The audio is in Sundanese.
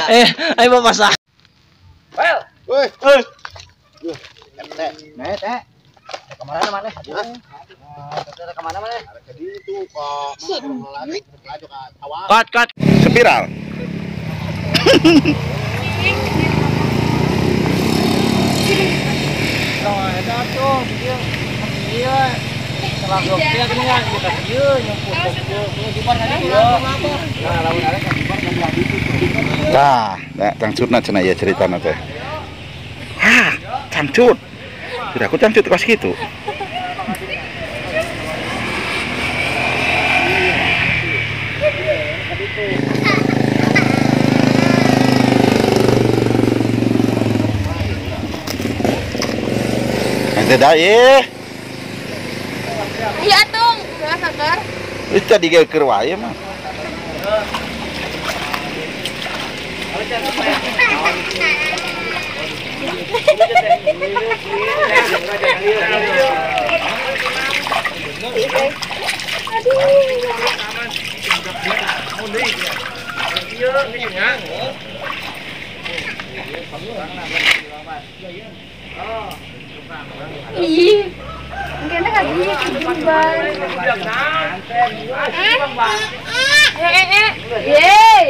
Eh, ayo bapak sah. Well, woi, woi. Net, eh. Kemana mana? Kemana mana? Jadi itu kok Cut, cut. Spiral. Tah, cangcutna cenah ieu ceritana teh. Hah, cangcut. Tidak aku cangcut kos kitu. Ente dah eh. Iya tung, udah sabar. Itu digeker wae mah. Ih, kayaknya nggak gitu berubah. Yeay.